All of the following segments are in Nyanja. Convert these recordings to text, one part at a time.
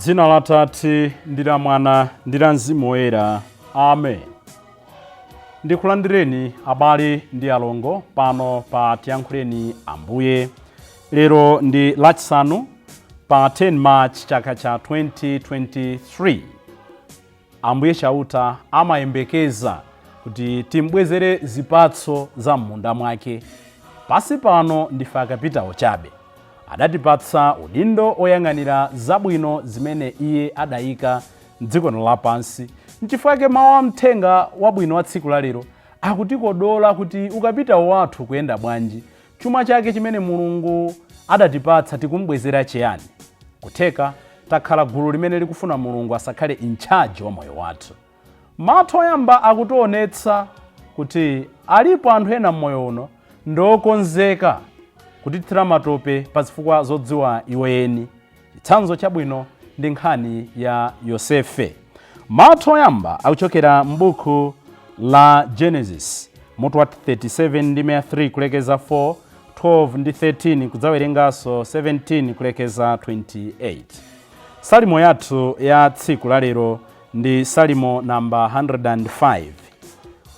Dzina la Tate ndi la Mwana ndi la Mzimu Woyera. Amen. Ndikulandireni abale ndi alongo pano pa Tiyankhuleni Ambuye. Lero ndi Lachisanu pa 10 March chaka cha 2023. Ambuye Chauta amayembekeza kuti timbwezere zipatso za m'munda mwake. Pansi pano ndife akapitawo chabe. Adatipatsa udindo oyang'anira zabwino zimene iye adayika m'dziko lino lapansi. Nchifukwa chake mawu a mthenga wabwino wa tsiku la lero akutikodola kuti ukapitawo wathu kuyenda bwanji, chuma chake chimene Mulungu adatipatsa tikumbwezera chiyani. Kutheka takhala gulu limene likufuna Mulungu asakhale in charge wa moyo wathu. Mawu oyamba akutionetsa kuti alipo anthu ena mmoyo uno ndokonzeka kutithira matope pa zifukwa zodziwa iwo eni. Chitsanzo chabwino ndi nkhani ya Yosefe. Mawu oyamba akuchokera m'buku la Genesis mutu wa 37 ndi 3 kulekeza 4, 12 ndi 13, kudzawerenganso 17 kulekeza 28. Salimo yathu ya tsiku la lero ndi Salimo namba 105.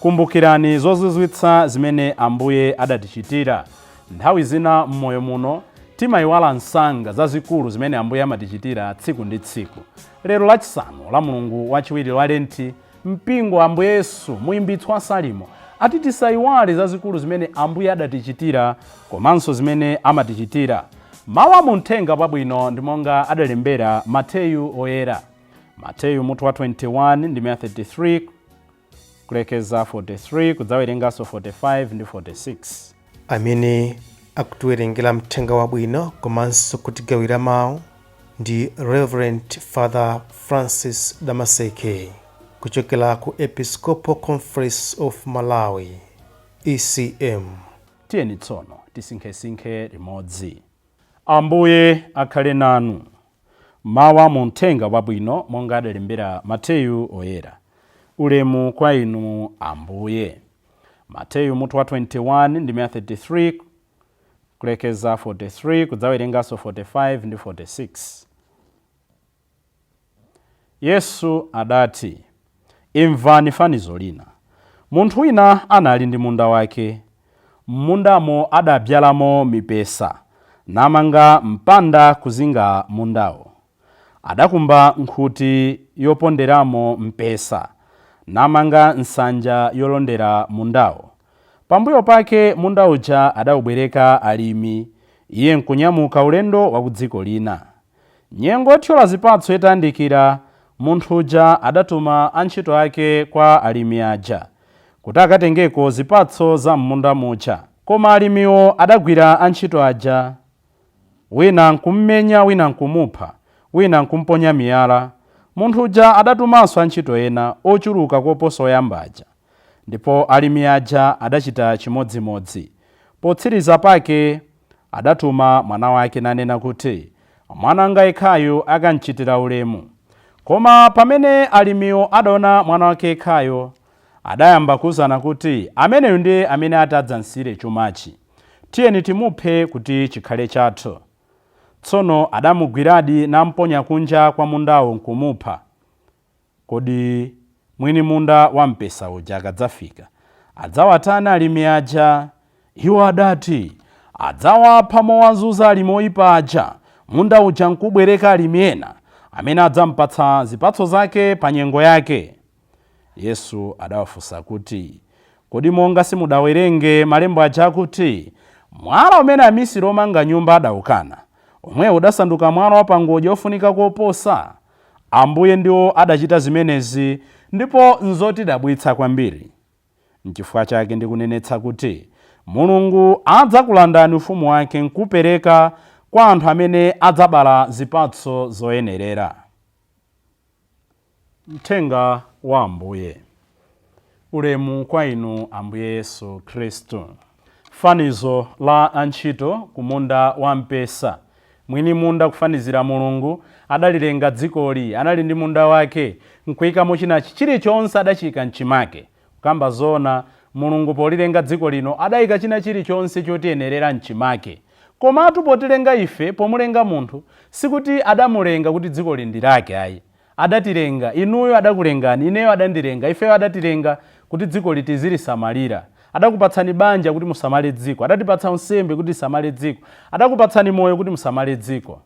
Kumbukirani zozizwitsa zimene Ambuye adatichitira. Nthawi zina m'moyo muno timayiwala msanga zazikulu zimene Ambuye amatichitira tsiku ndi tsiku. Lero Lachisanu la Mulungu wachiwiri wa Lenti, mpingo Ambuye Yesu muimbitsi wa Salimo ati tisayiwale zazikulu zimene Ambuye adatichitira komanso zimene amatichitira. Mawu a muthenga wabwino ndi monga adalembera Mateyu Oyera. Mateyu mutu wa 21 ndi 33 kulekeza 43, kudzawerenganso 45 ndi 46. Amene akutiwerengera mthenga wabwino komanso kutigawira mawu ndi Reverend Father Francis Damaseke kuchokera ku Episcopal Conference of Malawi, ECM. Tiyeni tsono tisinkhesinkhe limodzi. Ambuye akhale nanu. Mawu a muthenga wabwino monga adalembera Mateyu Oyera. Ulemu kwa inu Ambuye. Mateyu mutu wa 21 ndi 33 kulekeza 43, kudzawerenganso 45 ndi 46. Yesu adati, imvani fanizo lina. Munthu wina anali ndi munda wake. M'mundamo adabyalamo mipesa, namanga mpanda kuzinga mundawo. Adakumba nkhuti yoponderamo mpesa, namanga nsanja yolondera mundawo. Pambuyo pake munda uja adawubwereka alimi, iye nkunyamuka ulendo wa ku dziko lina. Nyengo yothyola zipatso itayandikira, munthu uja adatuma antchito ake kwa alimi aja kuti akatengeko zipatso za m'munda muja. Koma alimiwo adagwira antchito aja, wina nkummenya, wina nkumupha, wina nkumponya miyala. Munthu uja adatumanso antchito ena ochuluka koposa oyamba aja, ndipo alimi aja adachita chimodzimodzi. Potsiriza pake adatuma mwana wake nanena kuti, mwananga yekhayu akamchitira ulemu. Koma pamene alimiwo adaona mwana wake yekhayo, adayamba kuwuzana kuti, ameneyu ndiye amene ati adzamsiyire chumachi. Tiyeni timuphe kuti chikhale chathu. Tsono adamugwiradi namponya kunja kwa mundawo nkumupha. Kodi mwini munda wa mpesa uja akadzafika, adzawatani alimi aja? Iwo adati, adzawapha mowazunza alimi oyipa aja, munda uja nkubwereka alimi ena, amene adzampatsa zipatso zake pa nyengo yake. Yesu adawafunsa kuti, kodi monga simudawerenge malembo aja akuti, mwala umene amisiri omanga nyumba adawukana, omwewo udasanduka mwala wapangodya ofunika koposa? Ambuye ndiwo adachita zimenezi, ndipo nzotidabwitsa kwambiri. Nchifukwa chake ndikunenetsa kuti Mulungu adzakulandani ufumu wake nkupereka kwa anthu amene adzabala zipatso zoyenerera. Mthenga wa Ambuye. Ulemu kwa inu Ambuye Yesu Khristu. Fanizo la antchito ku munda wa mpesa. Mwini munda kufanizira Mulungu adalilenga dzikoli, anali ndi munda wake, nkuyikamo china chilichonse adachiyika mchimake. Kukamba zoona, Mulungu polilenga dziko lino adayika china chilichonse chotiyenerera mchimake. Komatu potilenga ife, pomulenga munthu, sikuti adamulenga kuti dziko ndi lake ayi. Adatilenga, inuyo adakulengani, ineyo adandilenga, ifeyo adatilenga kuti dziko tizilisamalira. Adakupatsani banja kuti musamale dziko, adatipatsa unsembe kuti tisamale dziko, adakupatsani moyo kuti musamale dziko.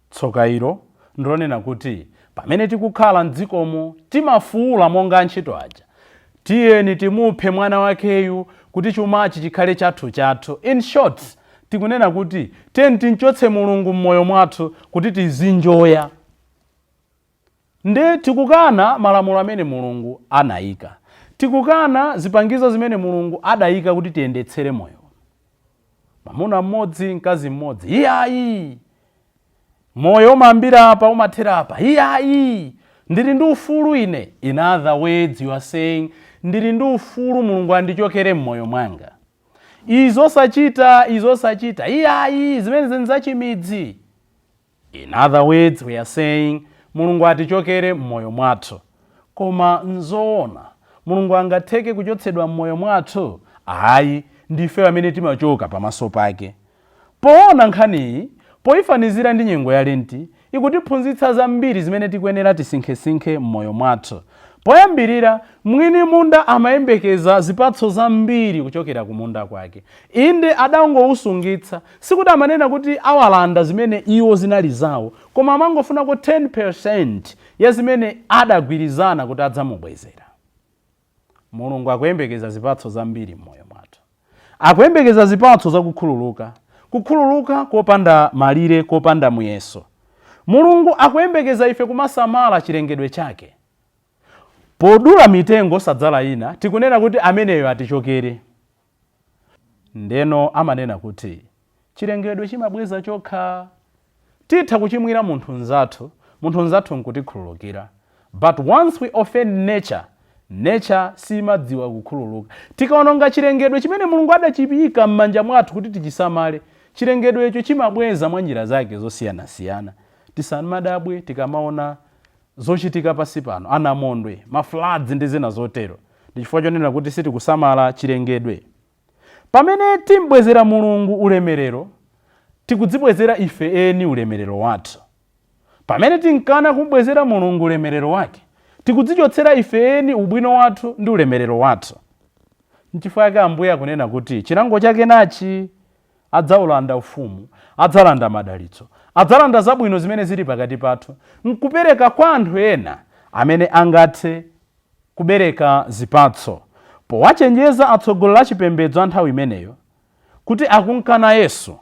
Tsoka ilo ndilonena kuti pamene tikukhala mdzikomo timafuula monga antchito aja, "Tiyeni timuphe mwana wakeyu kuti chumachi chikhale chathu chathu." In short, tikunena kuti tiyeni timchotse Mulungu m'moyo mwathu kuti tizinjoya. Nde tikukana malamulo amene Mulungu anayika, tikukana zipangizo zimene Mulungu adayika kuti tiyendetsere moyo. Mwamuna mmodzi, mkazi mmodzi, iyayi. Moyo umayambira apa, umathera apa, iyayi. Ndili ndi ufulu ine. In other words, you are saying, "Ndili ndi ufulu, Mulungu andichokere m'moyo mwanga. Izo osachita, izo osachita, iyayi, zimene zini zachimidzi." In other words, we are saying, "Mulungu atichokere m'moyo mwathu." Koma nzoona, Mulungu angatheke kuchotsedwa m'moyo mwathu? Ayi, ndife amene timachoka pamaso pake. Poona nkhaniyi, poyifanizira ndi nyengo ya Lenti, ikutiphunzitsa zambiri zimene tikuyenera tisinkhesinkhe m'moyo mwathu. Poyambirira, mwini munda amayembekeza zipatso zambiri kuchokera ku munda kwake. Inde, adangowusungitsa. Sikuti amanena kuti awalanda zimene iwo zinali zawo, koma amangofunako 10% ya zimene adagwirizana kuti adzamubwezera. Mulungu akuyembekeza zipatso zambiri m'moyo mwathu. Akuyembekeza zipatso zakukhululuka, kukhululuka kopanda malire, kopanda muyeso. Mulungu akuyembekeza ife kumasamala chilengedwe chake. Podula mitengo sadzala ina, tikunena kuti ameneyo atichokere. Ndeno amanena kuti chilengedwe chimabweza chokha. Titha kuchimwira munthu mnzathu, munthu mnzathu nkutikhululukira, but once we offend nature, nature simadziwa kukhululuka. Tikaononga chilengedwe chimene Mulungu adachiyika m'manja mwathu kuti tichisamale, chilengedwecho chimabweza mwa njira zake zosiyanasiyana. Tisamadabwe tikamaona zochitika pasi pano, anamondwe, mafloods ndi zina zotero. Ndi chifukwa chonena kuti sitikusamala chilengedwe. Pamene timbwezera Mulungu ulemerero, tikudzibwezera ife eni ulemerero wathu. Pamene tinkana kumbwezera Mulungu ulemerero wake, tikudzichotsera ife eni ubwino wathu ndi ulemerero wathu. Nchifukwa chake Ambuye akunena kuti chilango chake nachi: adzaulanda ufumu, adzalanda madalitso, adzalanda zabwino zimene zili pakati pathu nkupereka kwa anthu ena amene angathe kubereka zipatso. Powachenjeza atsogoleri a chipembedzo a nthawi imeneyo kuti akunkana Yesu,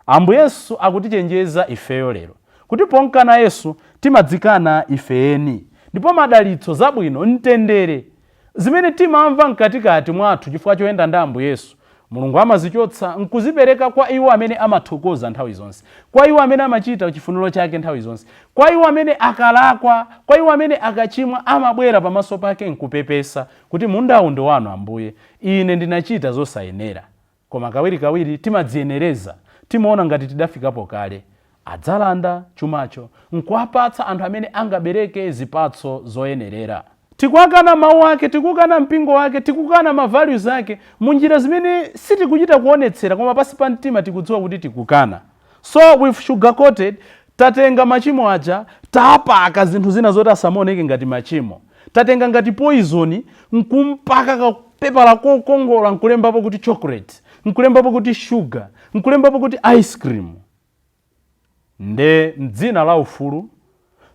Ambuye Yesu akutichenjeza ifeyo lero kuti ponkana Yesu timadzikana ife eni, ndipo madalitso, zabwino, mtendere zimene timamva mkatikati mwathu chifukwa choyenda ndi Ambuye Yesu, Mulungu amazichotsa nkuzipereka kwa iwo amene amathokoza nthawi zonse, kwa iwo amene amachita chifuniro chake nthawi zonse, kwa iwo amene akalakwa, kwa iwo amene akachimwa amabwera pamaso pake nkupepesa kuti, "Mundawu ndi wanu Ambuye, ine ndinachita zosayenera." Koma kawirikawiri timadziyenereza, timaona ngati tidafikapo kale. Adzalanda chumacho nkuwapatsa anthu amene angabereke zipatso zoyenerera. Tikuakana mawu ake, tikukana mpingo wake, tikukana ma values ake munjira zimene sitikuchita kuonetsera, koma pasi pa mtima tikudziwa kuti tikukana. So we've sugarcoated. Tatenga machimo aja, tapaka zinthu zina zoti asamaoneke ngati machimo. Tatenga ngati poison nkumpaka kapepala kokongola, nkulembapo kuti chocolate, nkulembapo kuti sugar, nkulembapo kuti ice cream. Nde mdzina la ufulu,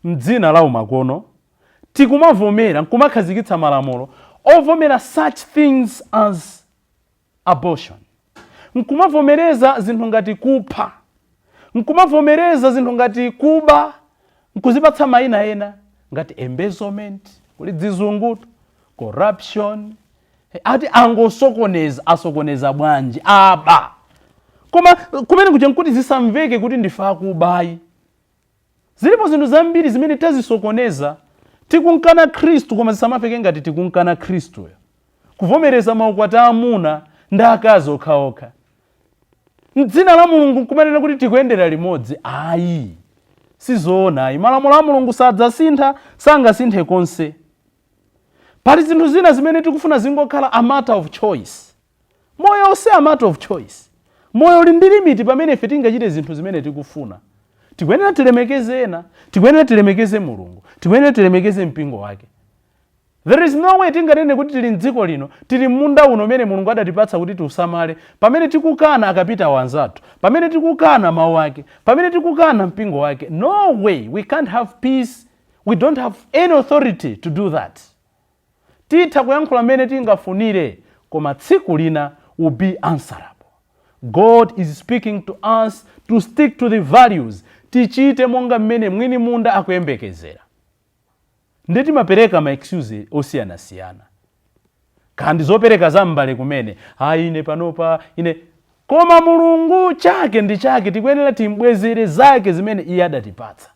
mdzina la umakono, tikumavomera nkumakhazikitsa malamulo ovomera such things as abortion, nkumavomereza zinthu ngati kupha, nkumavomereza zinthu ngati kuba, nkuzipatsa mayina ena ngati embezzlement, kuli dzizungu, corruption. Ati angosokoneza. Asokoneza bwanji? Aba. Koma kumene kuja nkuti zisamveke kuti ndife akubayi. Zilipo zinthu zambiri zimene tazisokoneza. Tikunkana Khristu, koma zisamafeke ngati tikunkana Khristuyo. Kuvomereza maukwati amuna ndi akazi okhaokha mdzina la Mulungu, nkumanena kuti tikuyendera limodzi, ayi, sizoona ayi. Malamulo a Mulungu sadzasintha, sangasinthe konse. Pali zinthu zina zimene tikufuna zingokhala a matter of choice. Moyo si a matter of choice. Moyo ndi a matter of responsibility. Moyo uli ndi limit pamene ife tingachite zinthu zimene tikufuna. Tikuyenera tilemekeze ena, tikuyenera tilemekeze Mulungu, tikuyenera tilemekeze mpingo wake. There is no way tinganene kuti tili mdziko lino, tili munda uno umene Mulungu adatipatsa kuti tiusamale, pamene tikukana akapita wanzathu, pamene tikukana mawu ake, pamene tikukana mpingo wake. No way. We can't have peace. We don't have any authority to do that. Titha kuyankhula mmene tingafunire, koma tsiku lina will be answerable. God is speaking to us to stick to the values, tichite monga mmene mwini munda akuyembekezera. Ndi timapereka ma excuse osiyanasiyana, kandi zopereka za m'mbale kumene, ayi, ine panopa ine. Koma Mulungu chake ndi chake, tikuyenera timbwezere zake zimene iye adatipatsa.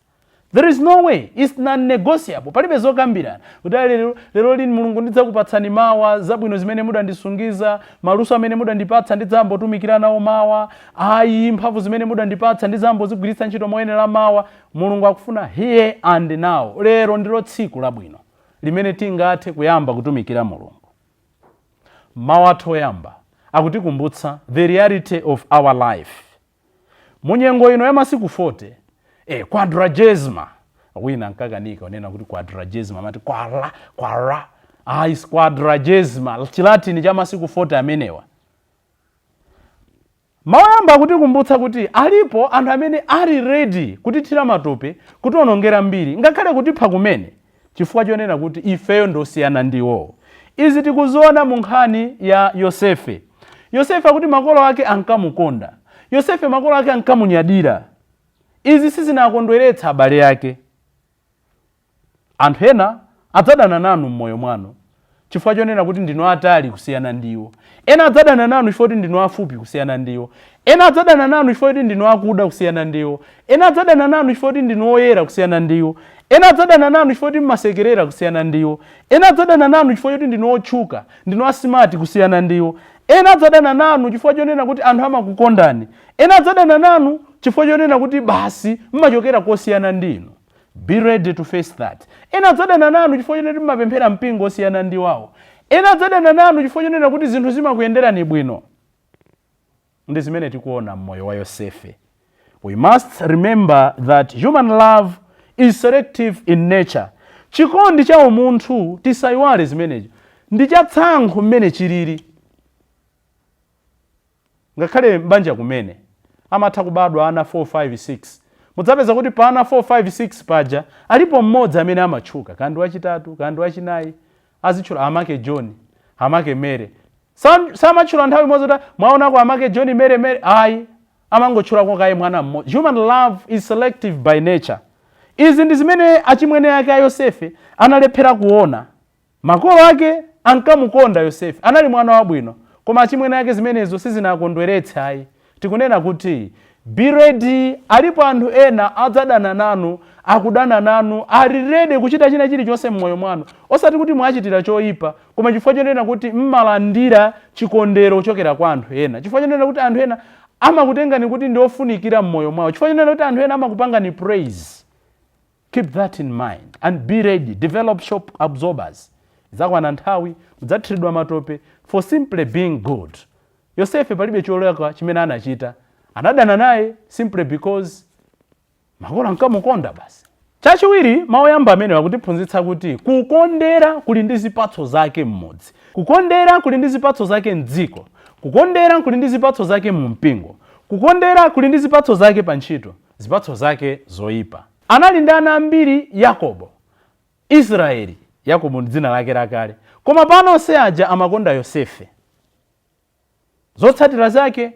There is no way, it's non-negotiable. Palibe zokambirana kuti ali lero, lero lini Mulungu ndidzakupatsani mawa zabwino zimene mudandisungiza, maluso amene mudandipatsa ndidzambotumikira nawo mawa, ayi, mphamvu zimene mudandipatsa ndidzambozigwiritsa ntchito moyenera mawa. Mulungu akufuna here and now. Lero ndilo tsiku labwino limene tingathe kuyamba kutumikira Mulungu. Mawu athu oyamba akutikumbutsa the reality of our life munyengo ino ya masiku 40, Quadragesima. Wina nkakanika unena kuti quadragesima, amati kwala kwara. Ayi, quadragesima, Chilatini cha masiku 40 amenewa. Mawu oyamba akutikumbutsa kuti alipo anthu amene ali ready kutithira matope, kutionongera mbiri, ngakhale kutipha kumene, chifukwa chonena kuti ifeyo ndosiyana ndiwo. Izi tikuziona mu nkhani ya Yosefe. Yosefe akuti makolo ake ankamukonda Yosefe, makolo ake ankamunyadira. Izi sizinakondweretsa abale ake. Anthu ena adzadana nanu m'moyo mwanu chifukwa chonena kuti ndinu atali kusiyana ndiwo. Ena adzadana nanu chifukwa kuti ndinu afupi kusiyana ndiwo. Ena adzadana nanu chifukwa kuti ndinu akuda kusiyana ndiwo. Ena adzadana nanu chifukwa kuti ndinu oyera kusiyana ndiwo. Ena adzadana nanu chifukwa kuti mmasekerera kusiyana ndiwo. Ena adzadana nanu chifukwa choti ndinu otchuka, ndinu a smart kusiyana ndiwo. Ena adzadana nanu chifukwa chonena kuti anthu amakukondani. Ena adzadana nanu chifukwa chonena kuti basi mmachokera kosiyana ndinu. Be ready to face that. Ena adzadana nanu chifukwa chonena kuti mmapemphera mpingo osiyana ndi wawo. Ena adzadana nanu chifukwa chonena kuti zinthu zimakuyenderani bwino. Ndi zimene tikuona mmoyo wa Yosefe. We must remember that human love is selective in nature. Chikondi cha umunthu, tisayiwale zimenezo, ndi chatsankho mmene chilili. Ngakhale mbanja kumene amatha kubadwa ana 4, 5, 6, mudzapeza kuti pa ana 4, 5, 6 paja alipo mmodzi amene amatchuka, kandi wachitatu, kandi wachinayi, azitchula amake John, amake Mary. Samatchula nthawi imodzi kuti mwaonako amake John, Mary, Mary, ayi, amangotchulako kaye mwana mmodzi. Human love is selective by nature. Izi ndi zimene achimwene ake a Yosefe analephera kuona. Makolo ake ankamukonda Yosefe, anali mwana wabwino, koma achimwene ake zimenezo sizinakondweretse ayi. Tikunena kuti be ready, alipo anthu ena adzadana nanu, akudana nanu, ali ready kuchita china chilichonse m'moyo mwanu, osati kuti mwachitira choyipa, koma chifukwa chonena kuti mmalandira chikondero kuchokera kwa anthu ena, chifukwa chonena kuti anthu ena amakutengani kuti ndi ofunikira m'moyo mwawo, chifukwa chonena kuti anthu ena amakupangani praise. Keep that in mind and be ready. Develop shock absorbers. Idzakwana nthawi mudzathiridwa matope for simply being good. Yosefe palibe cholakwa chimene anachita, anadana naye simply because makolo ankamukonda basi. Chachiwiri, mawu oyamba amene akutiphunzitsa kuti kukondera kuli ndi zipatso zake mmudzi, kukondera kuli ndi zipatso zake mdziko, kukondera kuli ndi zipatso zake mu mpingo, kukondera kuli ndi zipatso zake pa ntchito, zipatso zake zoyipa. Anali ndi ana ambiri Yakobo, Israeli. Yakobo ndi dzina lake lakale, koma pano onse aja amakonda Yosefe. Zotsatira zake,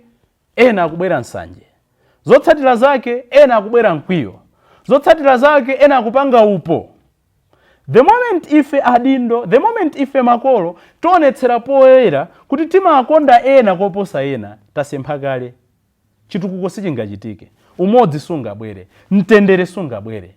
ena akubwera nsanje. Zotsatira zake, ena akubwera mkwiyo. Zotsatira zake, ena akupanga upo. The moment ife adindo, the moment ife makolo tionetsera poyera kuti timakonda ena koposa ena, tasempha kale. Chitukuko sichingachitike, umodzi sungabwere, mtendere sungabwere.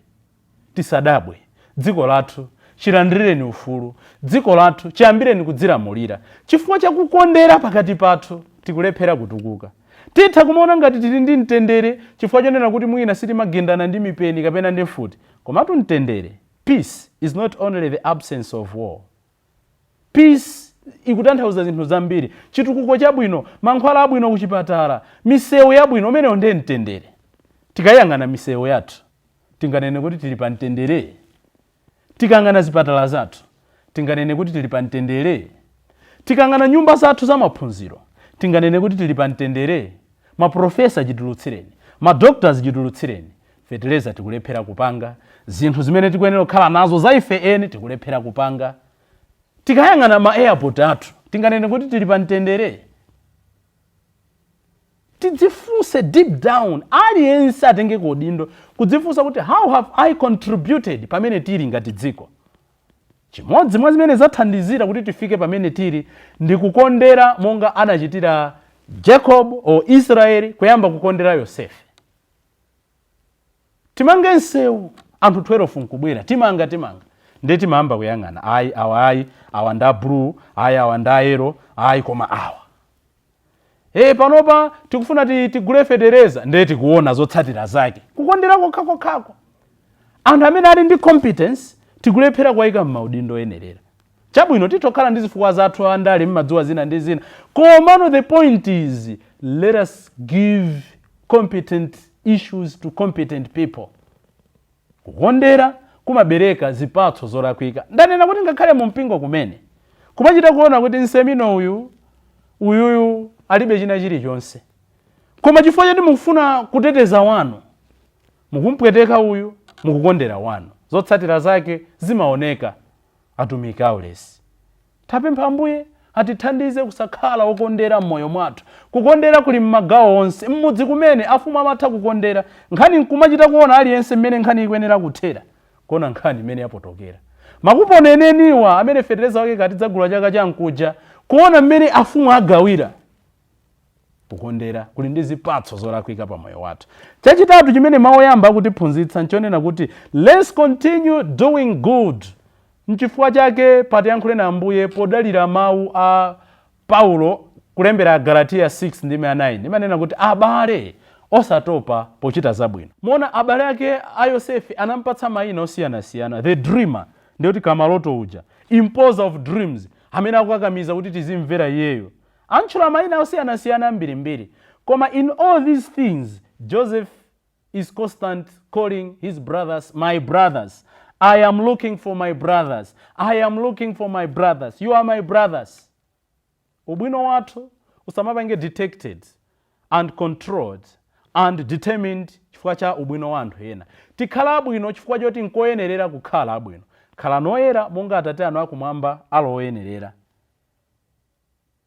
Tisadabwe dziko lathu chilandirireni ufulu, dziko lathu chiyambireni kudzilamulira, chifukwa chakukondera pakati pathu tikulephera kutukuka. Titha kumaona ngati tili ndi mtendere chifukwa chonena kuti mwina sitimagendana ndi mipeni kapena ndi mfuti, komatu mtendere, peace is not only the absence of war. Peace Ikutanthauza zinthu zambiri: chitukuko chabwino, mankhwala abwino kuchipatala, misewu yabwino. Umenewo ndiye mtendere. Tikayang'ana misewu yathu, tinganene kuti tili pa mtendere? Tikayang'ana zipatala zathu, tinganene kuti tili pa mtendere? Tikayang'ana nyumba zathu za maphunziro, tinganene kuti tili pa mtendere? Maprofesa chitulutsireni, madoctors chitulutsireni, feteleza tikulephera kupanga, zinthu zimene tikuyenera kukhala nazo za ife eni tikulephera kupanga. Tikayang'ana ma airport athu, tinganene kuti tili pa mtendere? Tidzifunse deep down, aliyense atenge udindo kudzifunsa kuti, "How have I contributed pamene tili ngati dziko?" Chimodzi mwa zimene zathandizira kuti tifike pamene tili ndi kukondera, monga anachitira Jacob or Israeli kuyamba kukondera Yosefe. Timange msewu, anthu 12 nkubwera, "Timanga, timanga." Ndiye timayamba kuyang'ana, "Ayi, awa ayi, awa nda blue, ayi, awa nda yellow, ayi, koma awa." E, panopa tikufuna tigule fetereza, ndiye tikuona zotsatira zake. Kukondera kokhakokhako. Anthu amene ali ndi competence tikulephera kuwayika m'maudindo oyenerera. Chabwino, titokhala ndi zifukwa zathu, andale mmadziwa zina ndi zina, komano the point is, let us give competent issues to competent people. Kukondera kumabereka zipatso zolakwika. Ndanena kuti ngakhale mu mpingo kumene kumachita kuona kuti nsemino uyu, uyuyu alibe china chilichonse, koma chifukwa choti mukufuna kuteteza wanu, mukumpweteka uyu, mukukondera wanu. Zotsatira zake zimaoneka. Atumiki aulesi, tapempha Ambuye atithandize kusakhala okondera m'moyo mwathu. Kukondera kuli m'magawo onse. Mmudzi kumene afumu amatha kukondera nkhani, nkumachita kuona aliyense mmene nkhani ikuyenera kuthera, kuona nkhani imene yapotokera. Makuponi eneniwa amene fetereza wake katidzagula chaka chamkuja, kuona mmene afumu agawira. Kukondera kuli ndi zipatso zolakwika pa moyo wathu. Chachitatu chimene mawu oyamba akutiphunzitsa nchonena kuti, let's continue doing good. Nchifukwa chake patiyankhule na Ambuye podalira mawu a Paulo kulembera Galatiya 6 ndi 9, imanena kuti, "Abale, osatopa pochita zabwino." Muona abale ake a Yosefe anampatsa mayina osiyanasiyana: the dreamer, ndiyoti kamaloto uja, imposer of dreams, amene akukakamiza kuti tizimvera iyeyo. Antchula mayina osiyanasiyana ambirimbiri, koma in all these things Joseph is constant calling his brothers "my brothers". "I am looking for my brothers. I am looking for my brothers. You are my brothers." Ubwino wathu usamapange detected and controlled and determined chifukwa cha ubwino wa anthu ena. Tikhala abwino chifukwa choti nkoyenerera kukhala abwino. "Khala noyera monga Atate anu akumwamba ali oyenerera."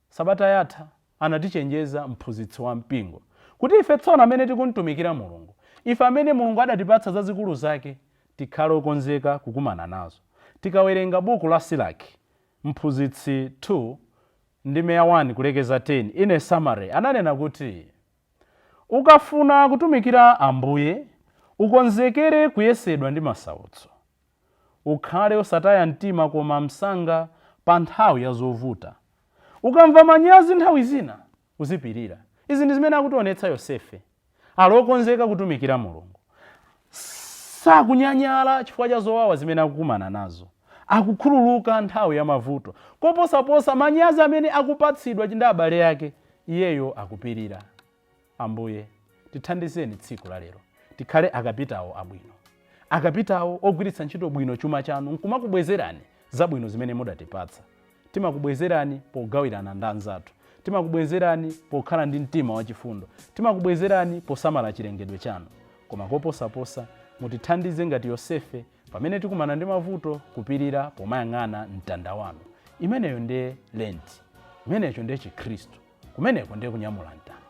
Sabata yatha anatichenjeza mphunzitsi wa mpingo kuti ife tsono amene tikumtumikira Mulungu, ife amene Mulungu adatipatsa zazikulu zake, tikhale okonzeka kukumana nazo. Tikawerenga buku la Silaki, mphunzitsi 2 ndi 1 kulekeza 10, in summary ananena kuti, ukafuna kutumikira Ambuye, ukonzekere kuyesedwa ndi masautso, ukhale osataya mtima koma msanga pa nthawi ya zovuta, ukamva manyazi nthawi zina, uzipirira. Izi ndi zimene akutionetsa Yosefe. Ali okonzeka kutumikira Mulungu, sakunyanyala chifukwa cha zowawa zimene akukumana nazo, akukhululuka nthawi ya mavuto, koposaposa manyazi amene akupatsidwa ndi abale ake, iyeyo akupirira. Ambuye, tithandizeni tsiku la lero tikhale akapitawo abwino, akapitawo ogwiritsa ntchito bwino chuma chanu nkumakubwezerani zabwino zimene mudatipatsa. Timakubwezerani pogawirana ndi anzathu, timakubwezerani pokhala ndi mtima wachifundo, timakubwezerani posamala chilengedwe chanu, koma koposaposa mutithandize ngati Yosefe pamene tikumana ndi mavuto kupirira pomayang'ana mtanda wanu. Imeneyo ndiye Lent, imenecho ndiye Chikhristu, kumeneko ndiye kunyamula mtanda.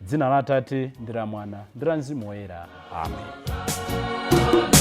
Dzina la Atate ndi la Mwana ndi la Mzimu Woyera, amen.